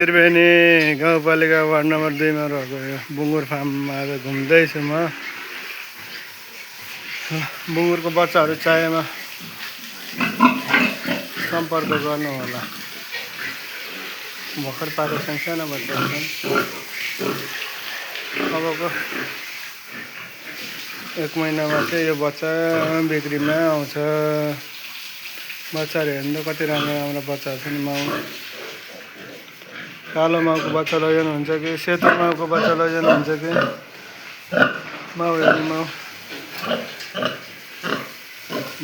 त्रिवेणी गाउँपालिका ward number 2 मा रहेको यो बुङ्गुर फार्ममा आज घुम्दैछु म। बुङ्गुरको बच्चाहरू चाहिएमा सम्पर्क गर्नु होला। भर्खर पाएको सानो बच्चाहरू छन्। अबको 1 महिनामा चाहिँ यो बच्चा बिक्रीमा आउँछ। बच्चाहरू हेर्नु त कति राम्रो राम्रो बच्चाहरू छन्। माउ कालो माउको बच्चा लैजानुहुन्छ कि सेतो माउको बच्चा लैजानुहुन्छ कि माउ हेर्नु माउ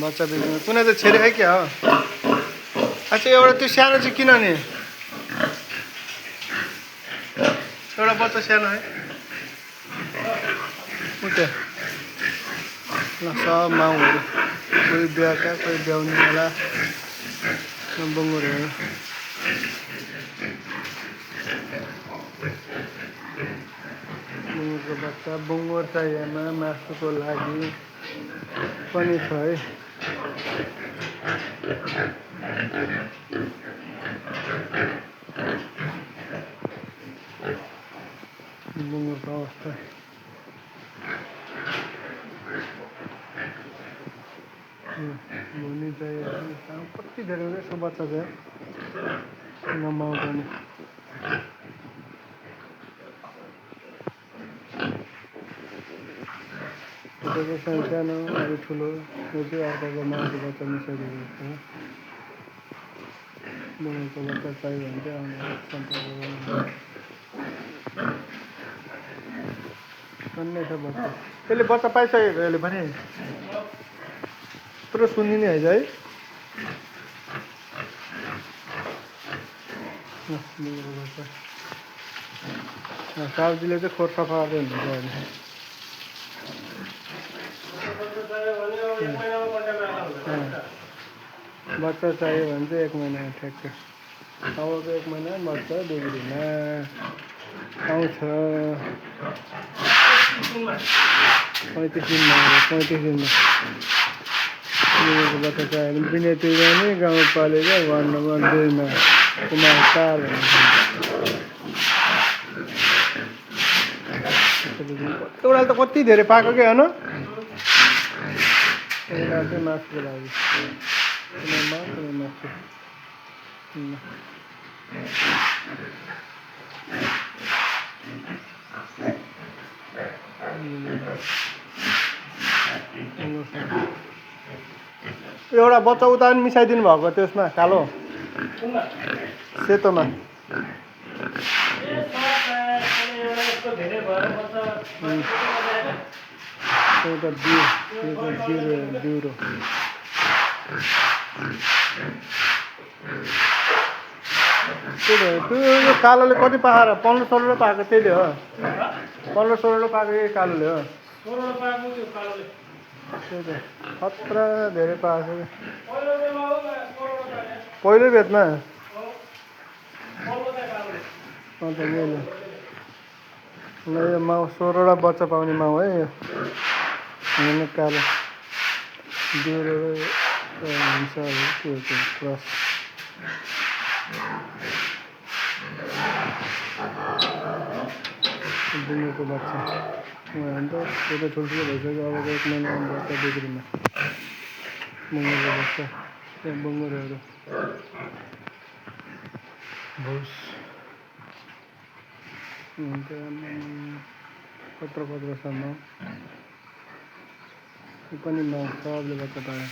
बच्चा बिक्रीमा कुनै त छेरी है क्या हो। अच्छा एउटा त्यो सानो चाहिँ किन नि एउटा बच्चा सानो है उता ल सब माउहरू कोही ब्याएका कोही ब्याउने होला बुङ्गुरहरू। बुङ्गुरको बच्चा बुङ्गुर चाहिएमा मासुको लागि पनि छ है। बुङ्गुरको अवस्था भुनी चाहियो कति धेरै हुन्छ यसको बच्चा चाहिँ माउ पनि त्यो सानो सानो अरू ठुलो यो चाहिँ अर्काको माउको बच्चा मिसाइदिएको छ। बुङ्गुरको बच्चा चाहियो भने चाहिँ आउनु सम्पर्क गर्नु। अन्य छ बच्चा त्यसले बच्चा पाइसकेको यसले पनि पुरो सुनिने है है। साउजीले चाहिँ खोर सफा गर्दै हुन्छ अहिले। बच्चा चाहियो भने चाहिँ 1 महिनामा ठ्याक्क अबको 1 महिनामा बच्चा बिक्रीमा आउँछ। 35 दिनमा बुङ्गुरको बच्चा चाहियो भने विनय त्रिवेणी गाउँपालिका वार्ड नम्बर 2 मा कुमार 4 एउटा त कति धेरै पाएको क्या होइन। एउटा चाहिँ मासुको लागि मासु एउटा बच्चा उता पनि मिसाइदिनु भएको त्यसमा कालो सेतोमा एउटा बिउरो त्यो कालोले कति पाएर 15-16 पाएको त्यही हो। 15-16 पाएको यही कालोले हो। त्यही त खतरा धेरै पाएको छ पहिल्यै बेचमा। अन्त मैले ल यो माउ 16वटा बच्चा पाउने माउ है यो कालो बिउरो हुन्छ त्यो क्रस। बुङ्गुरको बच्चा अन्त त्यो त ठुल्ठुलो भइसक्यो। अबको 1 महिनामा बच्चा बिक्रीमा बुङ्गुरको बच्चा त्यहाँ बुङ्गुरहरू भुस कत्रो सम्म पनि सबले बच्चा पायो।